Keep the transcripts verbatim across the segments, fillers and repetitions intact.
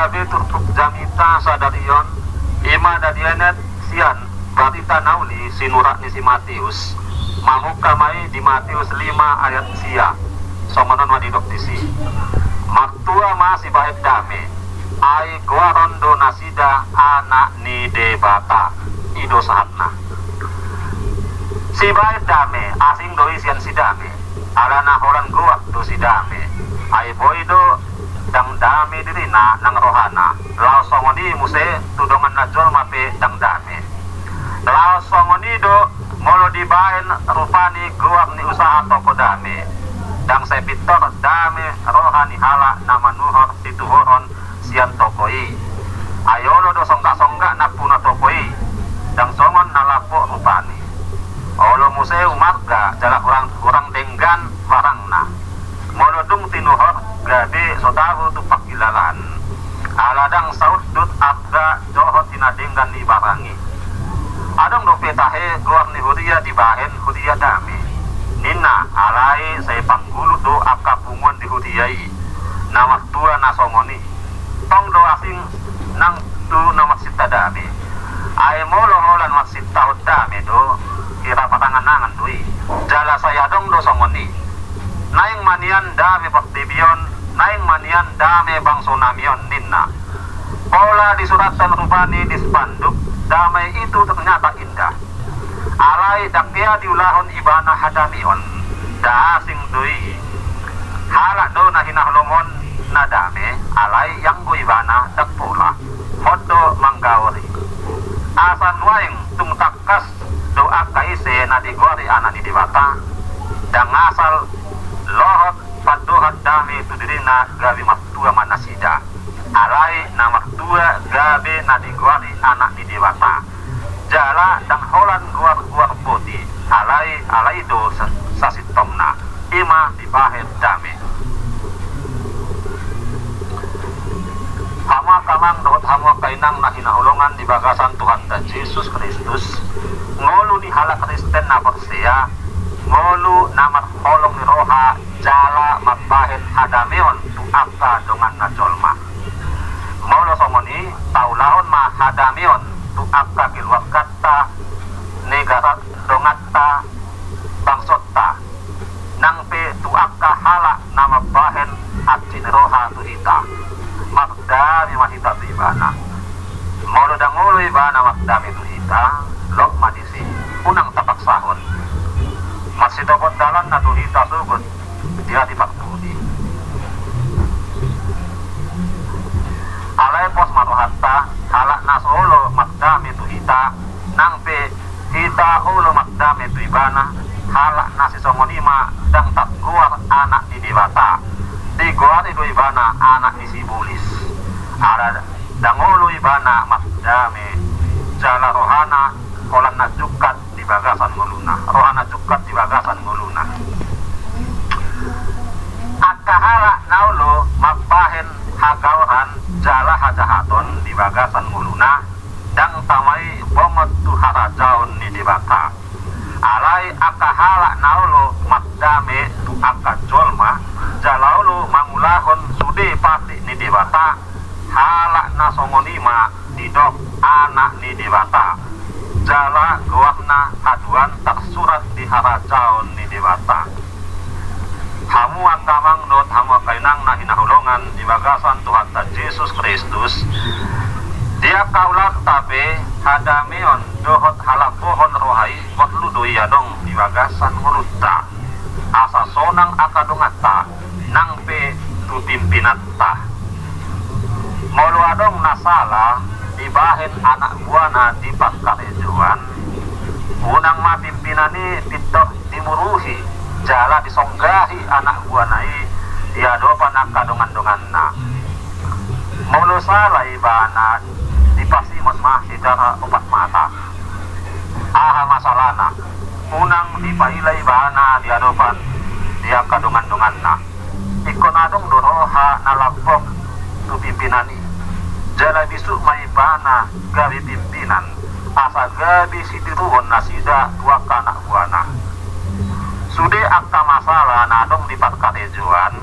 Di turpuk jamita sadari on, i ma na dienet sian Barita Na Uli sinurat ni si Matius, mamungka ma i di Matius lima ayat sia. Songon on ma didok disi: Martua ma sibahen dame, ai goaron do nasida anak ni Debata. I do sahatna. Sibahen dame, asing do i sian si dame. Alana holan goar do si dame, ai boi do ndang dame dirina nang rohana. Laos songon i muse tu donganna jolma pe ndang dame. Laos songon i do molo dibahen rupani goar ni usaha toko dame, ndang sai pintor dame roha ni halak na manuhor situhoron sian toko i. Ai olo do songgak-songgak nampuna toko i, ndang songon na lambok rupani. Olo muse umarga jala hurang, hurang denggan barangna. Molo dung tinuhor, gabe so tabo tu panghilalaan. Ala ndang saundut arga dohot hinadenggan ni barang i. Adong dope tahe goar ni huria dibahen huria dame, ninna, alai sai panggulut do angka punguan di huria i na martua na songon i. Tong do asing nang tu na marsinta dame. Ai molo holan marsintahon dame do, hira parangan-angan do i. Jala sai adong do songon i. Naeng ma nian dame portibi on, naeng ma nian dame bangso nami on, ninna. Pola disurathon rupani di spanduk, damai itu ternyata indah. Alai ndang hea diulahon ibana hadameon, nda asing do i. Halak do na hinaholongonna dame, alai ianggo ibana ndang pola. Hot do manggaori. Asa nuaeng tung tangkas do angka ise na digoari anak ni Debata, ndang asal lohot pandohan dame tu dirina gabe martua ma nasida. Alai na martua gabe na digoari anak ni Debata. Jala ndang holan goar-goar boti, alai, alai do sa-, sasintongna. I ma dibahen dame. Hamu angka amang dohot hamu angka inang na hinaholongan di bagasan Tuhanta Jesus Kristus, ngolu ni halak Kristen na porsea, ngolu na marholong ni roha jala mambahen hadameon tu angka donganna jolma. Molo songon i, taulahon ma hadameon tu angka keluarganta, negara, donganta, bangsonta, nang pe tu angka halak na mambahen hansit ni roha tu hita. Mardame ma hita tu ibana. Molo ndang olo ibana mardame tu hita, lok ma disi, unang tapaksahon. Marsitopot dalanna do hita sogot di ari parpudi. Alai pos ma rohanta, halak na so olo mardame tu hita, nang pe hita olo mardame tu ibana, halak na sisongon i ma ndang targoar anak ni Debata. Digoari do ibana anak ni sibolis. Ala ndang olo ibana mardame, jala rohana holan na jungkat di bagasan ngoluna, rohana jungkat di bagasan ngoluna. Angka halak na olo mambahen hagaoran jala hajahaton di bagasan ngoluna, ndang tamai bongot tu harajaon ni Debata. Alai angka halak na olo mardame tu angka jolma, jala olo mangulahon sude patik ni Debata, halak na songon i ma didok anak ni Debata. Jala goarna haduan tarsurat di harajaon ni Debata. Hamu angka amang dohot hamu angka inang na hinaholongan di bagasan Tuhanta Jesus Kristus, di angka ulaonta pe hadameon dohot halambohon roha i porlu do i adong di bagasan ngolunta. Asa sonang angka donganta, nang pe tu pimpinanta. Molo adong na sala dibahen anak buana di parkarejoan, unang ma pimpinan i pintor dimuruhi jala disonggahi anak buana i di adopan angka dongan-donganna. Molo sala ibana, dipasimon ma sidara opat mata. Aha ma salana? Unang dipaila ibana di adopan di angka dongan-donganna. Ingkon adong do roha na lambok tu pimpinan i. Jala bisuk ma ibana gabe pimpinan, asa gabe sitiruon nasida tu angka anak buana. Sude angka masalah na adong di parkarejoan,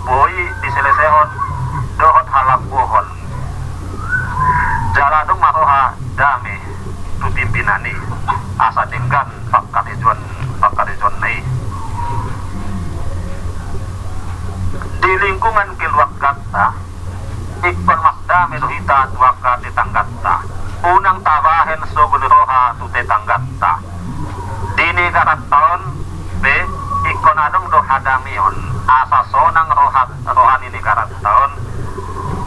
boi diselesehon dohot halambohon, Dame tu pimpinan i, asa denggan pangkarejoan, pangkarejoanna i. Di lingkungan keluarganta, ingkon mardame do hita tu angka tetangganta. Unang tabahen sogo ni roha tu tetangganta. Di negaranta on pe ingkon adong do hadameon, asa sonang roha, roha ni negaranta on.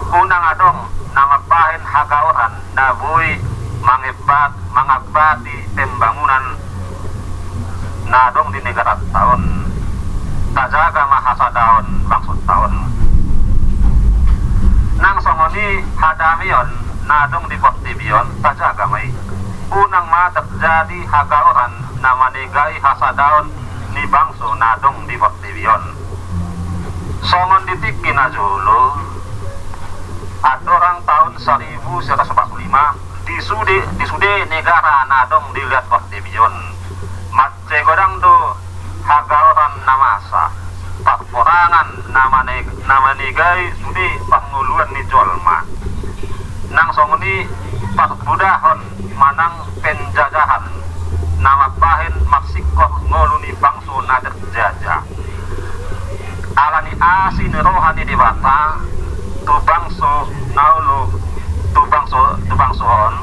Unang adong na mambahen hagaoran na boi mangembat, mangambati pembangunan na adong di negaranta on. Tajaga ma hasadaon bangsonta on. Nang songon i hadameon na adong di portibi on, tajaga ma i. Unang ma terjadi hagaoran na manegai hasadaon ni bangso na adong di portibi on. Songon di tingki na jolo, andorang taon saribu sia ratus opat pulu lima, di sude, di sude negara na adong di liat portibi on, mansai godang do hagaoran na masa, parporangan na mane-, na manegai sude parngoluan ni jolma. Nang songon i parbudahon manang penjajahan na mambahen marsingkor ngolu ni bangso na terjajah. Ala ni asi ni roha ni Debata tu bangso na olo, tu bangso, tu bangso on,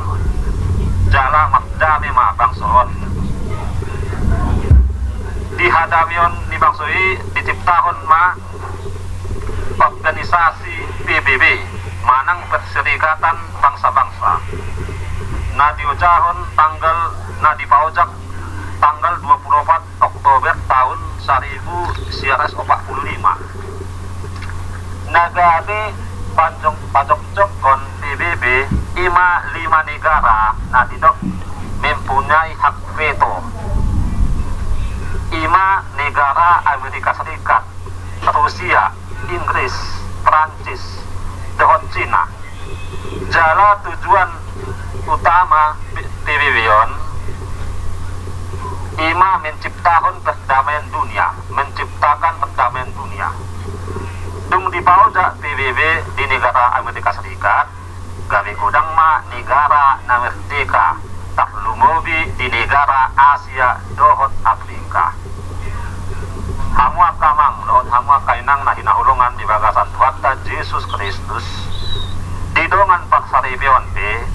jala mardame ma bangso on. Di hadameon ni bangso i diciptahon ma organisasi P B B, manang Perserikatan Bangsa-Bangsa, na diojahon tanggal, na dipaojak tanggal dua pulu opat Oktober taon saribu sia ratus opat pulu lima. Na gabe panjong-, pajokjokkon P B B i ma lima negara na didok mempunyai hak veto. I ma negara Amerika Serikat, Rusia, Inggris, Prancis, dohot Cina. Jala tujuan utama P-, P B B on i ma menciptahon perdamaian dunia, menciptakan perdamaian dunia. Dung dipaojak P B B di negara Amerika Serikat, gabe godang ma negara na merdeka, tarlumobi di negara Asia dohot Afrika. Hamu angka amang dohot hamu angka inang na hinaholongan di bagasan Tuhanta Jesus Kristus, di dongan parsaripeon pe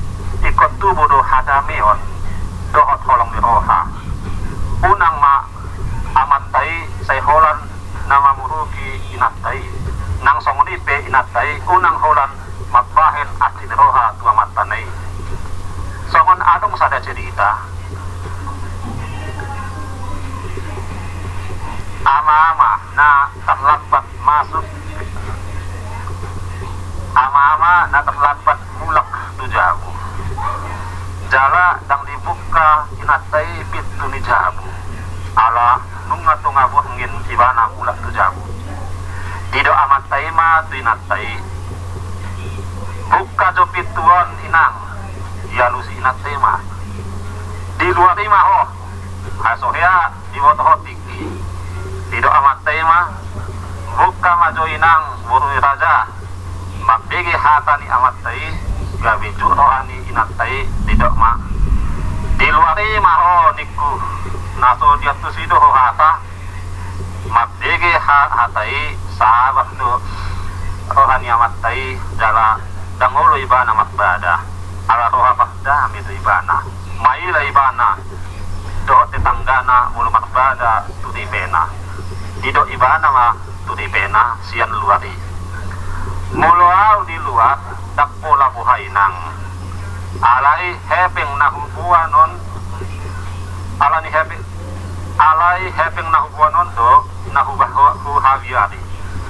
ingkon tubu do hadameon dohot holong ni roha. Unang ma amanta i sai holan na mamuruki inanta i. Nang songon i pe inanta i unang holan mambahen asi ni roha tu amantana i. Songon adong sada cerita, ama-ama na terlambat masuk, ama-ama na terlambat mulak tu jabu. Jala ndang dibuka inanta i pintu ni jabu. Ala nunga tonga borngin ibana mulak tu jabu. Didok amanta i ma tu inanta i, "Buka jo pintu on, Inang." Dialusi inanta i ma, "Di luar i ma ho, asa hea diboto ho tingki." Didok amanta i ma, "Buka ma jo, Inang, boru ni raja." Mambege hata ni amanta i, gabe juk roha ni inanta i, didok ma, "Di luar i ma ho ningku, na so diantusi do ho hata." Mambege ha-, hata i, sabar do roha ni amanta i, jala ndang olo ibana marbada. Ala roha pardame do ibana. Maila ibana dohot tetanggana molo marbada tu ripena. Didok ibana ma tu ripena sian luar i, "Molo ahu di luar, ndang pola boha, Inang. Alai hepeng na huboan on, ala ni hepeng, alai hepeng na huboan on do na huba-, hu-, huhabiari.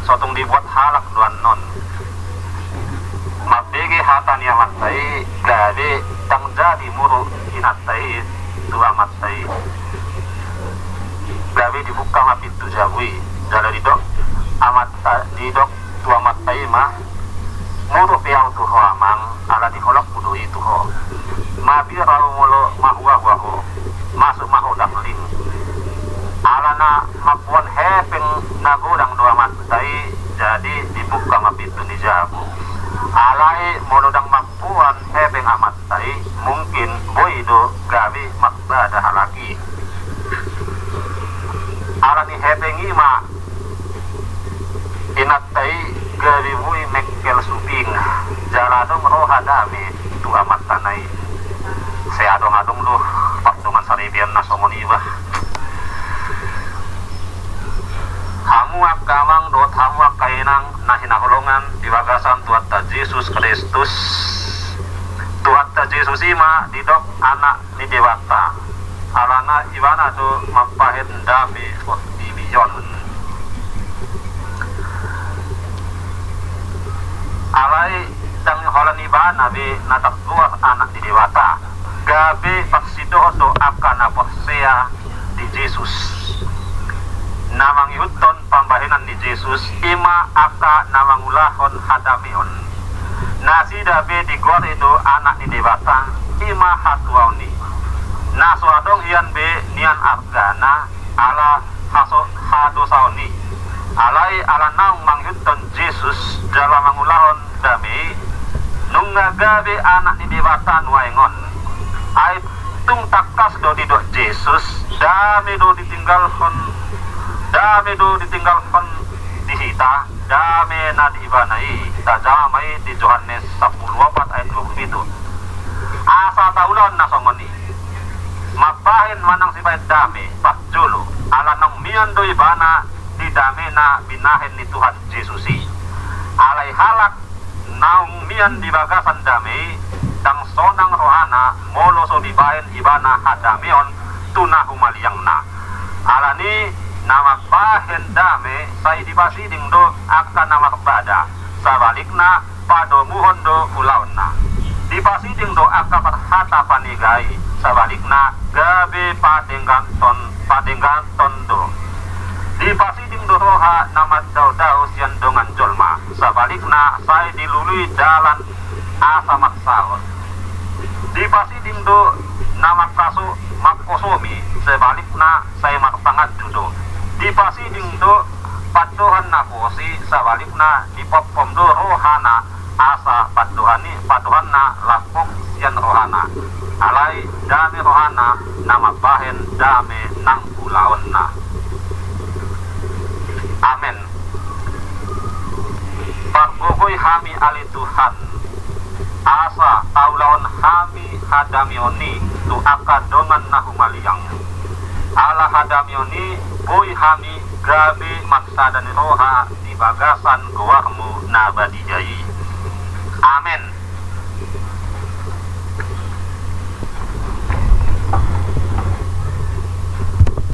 So tung dibuat halak do annon." Mambege hata ni amanta i, gabe ndang jadi muruk inanta i tu amanta i. Gabe dibuka ma pintu jabu i, jala didok amanta, didok tu amanta i ma, "Muruk pe ahu tu ho, Amang, ala ni holongku do i tu ho. Mabiar ahu molo mahua-hua ho, masuk ma ho, darling." Ala na mamboan hepeng na godang do amanta i, jadi dibuka ma pintu ni jabu. Alai molo ndang mamboan hepeng amanta i, Adong do pardongansaripeon na songon i bah. Hamu angka amang dohot hamu angka inang na hinaholongan di bagasan Tuhanta Jesus Kristus. Tuhanta Jesus i ma didok Anak ni Debata. Alana ibana do mambahen dame portibi on. Alai ndang holan ibana be na targoar Anak ni Debata, gabe parsidohot do angka na porsea di Jesus. Na mangihuthon pambahenan ni Jesus i ma angka na mangulahon hadameon. Nasida be digoari do anak ni Debata, i ma hatuaon i. Na so adong hian be nian argana ala haso-, hadosaon i. Alai ala naung mangihuthon Jesus jala mangulahon dame i, nunga gabe anak ni Debata nuaeng on. Ai tung tangkas do didok Jesus, dame do ditinggalhon, dame do ditinggalhon di hita, dame na di ibana i tajama i di Johannes sampulu opat ayat dua pulu pitu. Asa taulahon na songon i, mambahen manang sibahen dame, parjolo, ala naung mian do ibana di dame na binahen ni Tuhan Jesus i. Alai halak naung mian di bagasan dame i, ndang sonang rohana molo so dibahen ibana hadameon tu na humaliangna. Alani na mambahen dame sai dipasiding do angka na marbada, sabalikna padomuhon do ulaonna. Dipasiding do angka parhata panega i, sabalikna gabe padengganhon, padengganhon do. Dipasiding do roha na mandaodao sian dongan jolma, sabalikna sai dilului dalan asa marsaor. Dipasiding do na mangkaso-, mangkosomi, sabalikna sai marpanganju do. Dipasiding do pandohan na pos i, sabalikna dipompom do rohana asa pandohan i, pandohanna lampok sian rohana. Alai dame rohana na mambahen dame nang ulaonna. Amen. Pargogoi hami ale Tuhan, asa taulahon hami hadameon i tu angka dongan na humaliang. Ala hadameon i boi hami gabe marsada ni roha di bagasan goarmu na badia i. Amen.